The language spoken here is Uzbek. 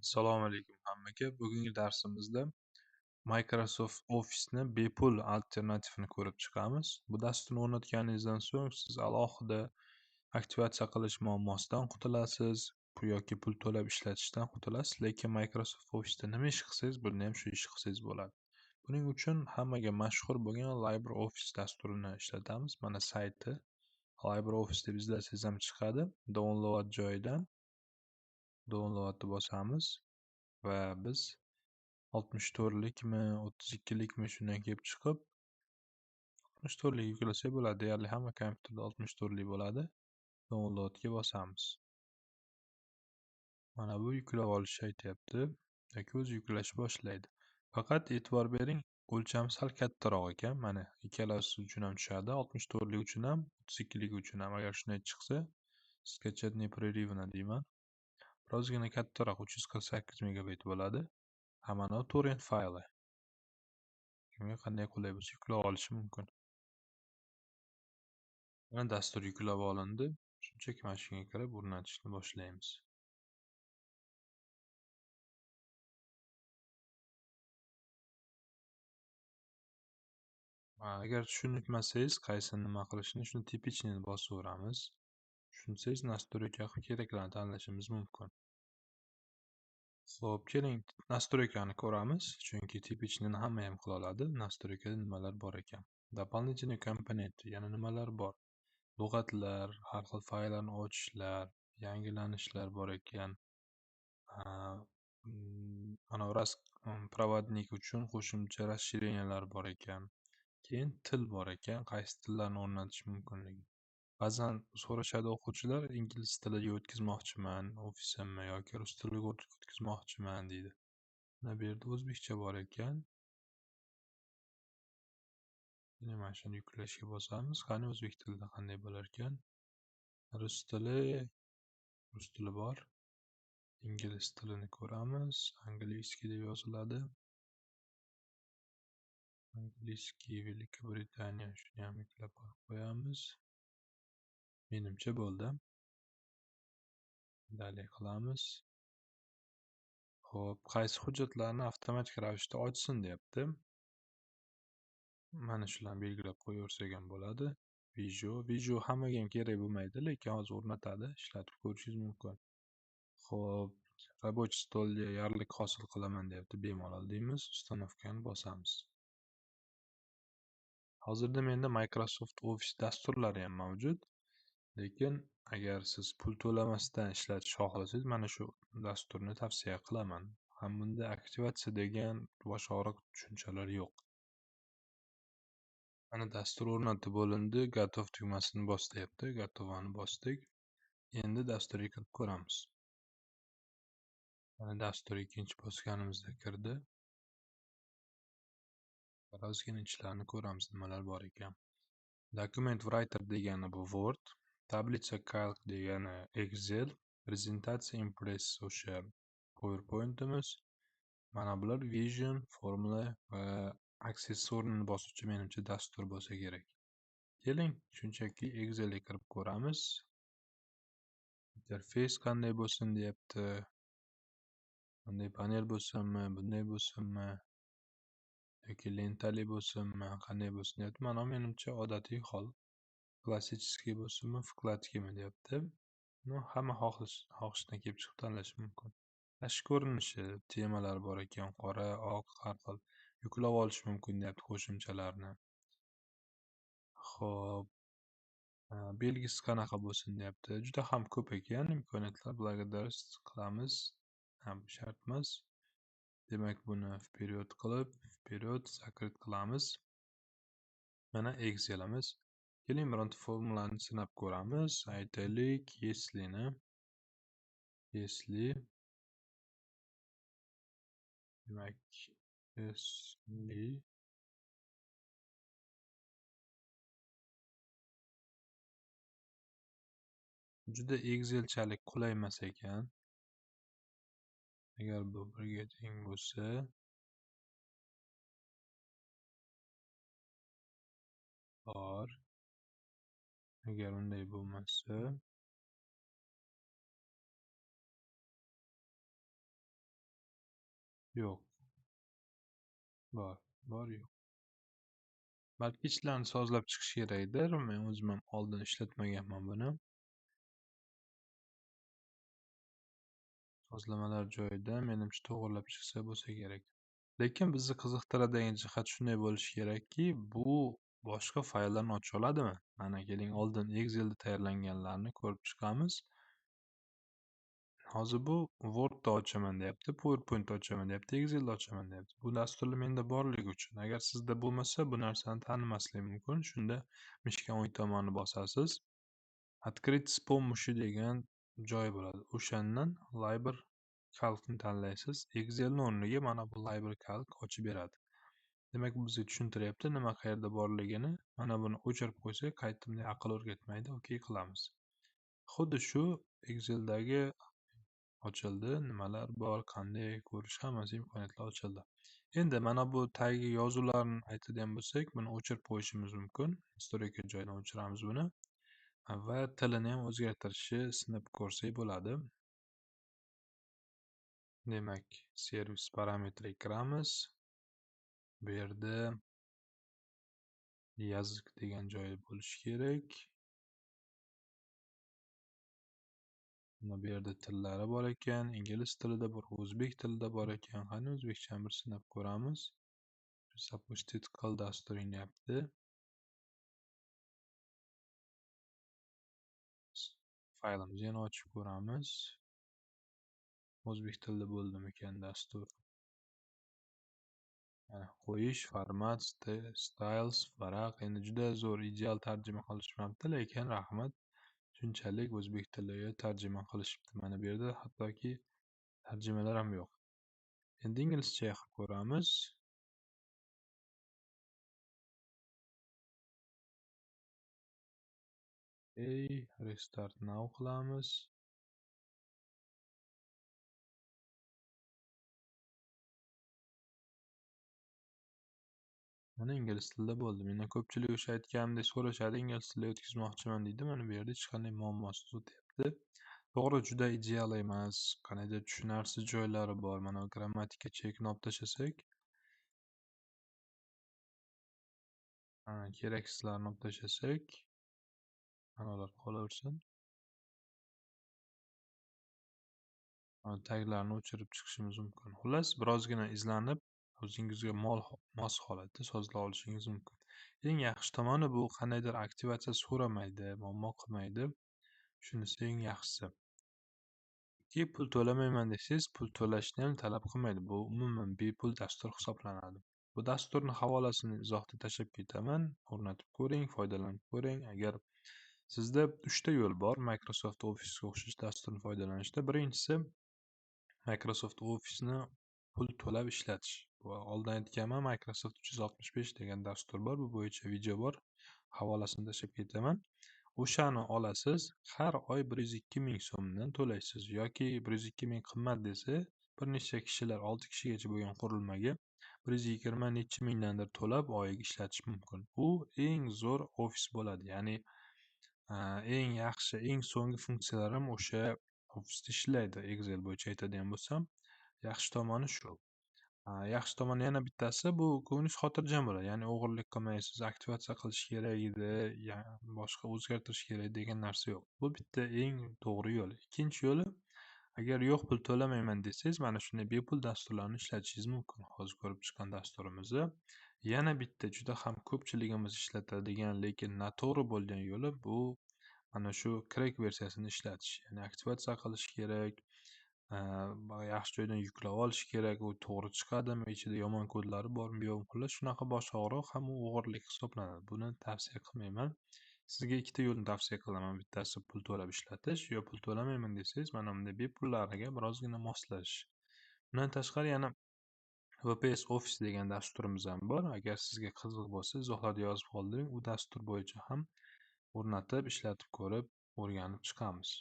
Assalomu alaykum hammaga. Bugungi darsimizda Microsoft Office'ni bepul alternativini ko'rib chiqamiz. Bu dasturni o'rnatganingizdan so'ng siz alohida aktivatsiya qilish muammosidan qutulasiz, yoki pul to'lab ishlatishdan qutulasiz, lekin Microsoft Office'da nima ish qilsangiz, bunda ham shu ishni qilsangiz bo'ladi. Buning uchun hammaga mashhur bo'lgan LibreOffice dasturini ishlatamiz. Mana sayti LibreOffice deb izlasangiz ham chiqadi. Download joyidan downloadni bosamiz va biz 64likmi, 32likmi shundan kelib chiqib 64lik yuklasak bo'ladi. Deyarli hamma kompyuterda 64lik bo'ladi. Downloadga bosamiz. Mana bu yuklab olishni aytyapti yoki o'zi yuklash boshlaydi. Faqat e'tibor bering, o'lchami sal kattaroq ekan. Mana ikkalasi uchun ham tushadi, 64lik uchun ham, 32lik uchun ham. Agar shunday chiqsa, скачать непрерывно deyman. Birozgina kattaroq, 348 megabayt bo'ladi. Mana torrent fayli. Kimga qanday qulay bo'lsa yuklab olishi mumkin. Mana dastur yuklab olindi. Shunchaki mana shunga kirib o'rnatishni boshlaymiz. Agar tushunmasangiz qaysi nima qilishini, shuni tipichni bosaveramiz. Tushunsangiz настройка qilib keraklarni tanlashimiz mumkin. Xo'p, keling настройкani ko'ramiz, chunki tipichni hamma ham qila oladi. Настройкада nimalar bor ekan? Дополнительные компоненты, yana nimalar bor? Lug'atlar, har xil fayllarni ochishlar, yangilanishlar bor ekan. Mana проводник uchun qo'shimcha расширениялар bor ekan. Keyin til bor ekan, qaysi tillarni o'rnatish mumkinligi. Ba'zan so'rashadi o'quvchilar, ingliz tiliga o'tkazmoqchiman ofisimni yoki rus tiliga o'tkazmoqchiman deydi. Mana bu yerda o'zbekcha bor ekan. Yana mana shuni yuklashga bosamiz. Qani o'zbek tilida qanday bo'lar ekan? Rus tili bor. Ingliz tilini ko'ramiz. Angliyskiy deb yoziladi. Angliyskiy, Великобритания, shuni ham yuklab qo'yamiz. Menimcha bo'ldi. Dalil qilamiz. Xo'p, qaysi hujjatlarni avtomatik ravishda ochsin deyapti. Mana shularni belgilab qo'yaversak ham bo'ladi. Visio hammaga ham kerak bo'lmaydi, lekin hozir o'rnatadi, ishlatib ko'rishingiz mumkin. Xo'p, рабочий stolga yarlik hosil qilaman deyapti, bemalol deymiz, установкani bosamiz. Hozirda menda Microsoft Office dasturlari ham mavjud. Lekin agar siz pul to'lamasdan ishlatish xohlasangiz, mana shu dasturni tavsiya qilaman. Ham bunda aktivatsiya degan bosh og'riq tushunchalar yo'q. Mana dastur o'rnatib bo'lindi, Gotov tugmasini bos deyapti. Gotovani bosdik. Endi dasturga kirib ko'ramiz. Mana dastur ikkinchi bosganimizda kirdi. Birozgina ichlarni ko'ramiz, nimalar bor ekan. Document Writer degani bu Word, Tablitsa Calc degani Excel, Prezentatsiya Impress o'sha PowerPointimiz. Mana bular Vision, Formula va Access o'rnini bosuvchi menimcha dastur bo'lsa kerak. Keling, shunchaki Excelga kirib ko'ramiz. Interfeys qanday bo'lsin deyapti. Bunday panel bo'lsinmi, bunday bo'lsinmi yoki lentali bo'lsinmi, qanday bo'lsin deyapti. Mana menimcha odatiy hol. Klassik bo'lsinmi, vkladkimi deyapti. Hamma xohishdan kelib chiqib tanlashi mumkin. Tashqi ko'rinishi, temalar bor ekan, qora, oq, har xil. Yuklab olish mumkin deyapti qo'shimchalarni. Xo'p, belgisi qanaqa bo'lsin deyapti. Juda ham ko'p ekan imkoniyatlar. Благодарность qilamiz. Ha, bu shart emas. Demak, buni вперед qilib, вперед закрыть qilamiz. Mana Excel'imiz. Keling, bironta formulani sinab ko'ramiz. Aytaylik, yesli'ni. Yesli. Demak, yesli. Juda Excel'chalik qulay emas ekan. Agar bu birga teng bo'lsa, bor. Agar unday bo'lmasa, Yo'q. Bor, bor, yo'q. Balki ichlarni sozlab chiqish kerakdir. Men o'zim ham oldin ishlatmaganman buni. Sozlamalar joyida menimcha to'g'rilab chiqsa bo'lsa kerak. Lekin bizni qiziqtiradigan jihat shunday bo'lishi kerakki, bu boshqa fayllarni ocha oladimi? Mana keling, oldin Excelda tayyorlanganlarni ko'rib chiqamiz. Hozir bu Wordda ochaman deyapti, PowerPointda ochaman deyapti, Excelda ochaman deyapti. Bu dasturlar menda borligi uchun. Agar sizda bo'lmasa, bu narsani tanimasligi mumkin. Shunda mishka o'ng tomonni bosasiz. Открыть с помощью degan joy bo'ladi. O'shandan Libre Calc'ni tanlaysiz. Excelning o'rniga mana bu Libre Calc ochib beradi. Demak, bu bizga tushuntiryapti nima qayerda borligini. Mana buni o'chirib qo'ysak, qayta bunday aql o'rgatmaydi. OK qilamiz. Xuddi shu Exceldagi ochildi, nimalar bor, qanday ko'rish, hammasi imkoniyatlar ochildi. Endi mana bu tagi yozuvlarni aytadigan bo'lsak, buni o'chirib qo'yishimiz mumkin. Historika joyidan o'chiramiz buni va tilini ham o'zgartirishni sinab ko'rsak bo'ladi. Demak, servis parametriga kiramiz. Bu yerda язык degan joyi bo'lishi kerak. Mana bu yerda tillari bor ekan, ingliz tilida bor, o'zbek tilida bor ekan. Qani o'zbekchani bir sinab ko'ramiz. Запустить qil dasturingni deyapti. Faylimizni yana ochib ko'ramiz. O'zbek tilida bo'ldimikan dastur? Mana qo'yish, format, styles, varaq. Endi juda zo'r ideal tarjima qilishmabdi, lekin rahmat. Shunchalik o'zbek tiliga tarjima qilishibdi. Mana bu yerda hattoki tarjimalar ham yo'q. Endi inglizcha qilib ko'ramiz. Ey, restart now qilamiz. Mana ingliz tilida bo'ldi. Mendan ko'pchilik o'sha aytganimdek so'rashadi, ingliz tilida o'tkazmoqchiman deydi. Mana bu yerda hech qanday muammosiz o'tyapti. To'g'ri, juda ideal emas, qandaydir tushunarsiz joylari bor. Mana grammatika chekini olib tashlasak, keraksizlarni olib tashlasak, mana ular qolaversin. Taglarni o'chirib chiqishimiz mumkin. Xullas, birozgina izlanib, o'zingizga mos holatda sozlay olishingiz mumkin. Eng yaxshi tomoni bu qandaydir aktivatsiya so'ramaydi, muammo qilmaydi. Shunisi eng yaxshisi. Ki pul to'lamayman desangiz, pul to'lashni ham talab qilmaydi. Bu umuman bepul dastur hisoblanadi. Bu dasturni havolasini izohda tashlab ketaman. O'rnatib ko'ring, foydalanib ko'ring. Agar sizda 3 ta yo'l bor Microsoft Office'ga o'xshash dasturni foydalanishda. Birinchisi Microsoft Office'ni pul to'lab ishlatish. Bu oldin aytganman, Microsoft 365 degan dastur bor. Bu bo'yicha video bor. Havolasini tashlab ketaman. O'shani olasiz, har oy 102 ming so'mdan to'laysiz yoki 102 ming qimmat desa, bir necha kishilar, 6 kishigacha bo'lgan qurilmaga 120 necha mingdandir to'lab oyiga ishlatish mumkin. U eng zo'r ofis bo'ladi. Ya'ni, eng yaxshi, eng so'nggi funksiyalar ham o'sha ofisda ishlaydi. Excel bo'yicha aytadigan bo'lsam, yaxshi tomoni shu. Yaxshi tomoni yana bittasi, bu ko'nglingiz xotirjam bo'ladi. Ya'ni o'g'irlik qilmaysiz, aktivatsiya qilish kerak edi, boshqa o'zgartirish kerak degan narsa yo'q. Bu bitta eng to'g'ri yo'li. Ikkinchi yo'li, agar yo'q pul to'lamayman desangiz, mana shunday bepul dasturlarni ishlatishingiz mumkin. Hozir ko'rib chiqqan dasturimizni. Yana bitta juda ham ko'pchiligimiz ishlatadigan, lekin noto'g'ri bo'lgan yo'li bu mana shu crack versiyasini ishlatish. Ya'ni aktivatsiya qilish kerak, yaxshi joydan yuklab olish kerak, u to'g'ri chiqadimi, ichida yomon kodlari bormi, yo'qmi, xullas shunaqa bosh og'riq ham u o'g'irlik hisoblanadi. Buni tavsiya qilmayman. Sizga ikkita yo'lni tavsiya qilaman. Bittasi pul to'lab ishlatish, yo pul to'lamayman desangiz, mana bunday bepullariga birozgina moslashish. Bundan tashqari yana VPS Office degan dasturimiz ham bor. Agar sizga qiziq bo'lsa, izohlarda yozib qoldiring. U dastur bo'yicha ham o'rnatib, ishlatib ko'rib, o'rganib chiqamiz.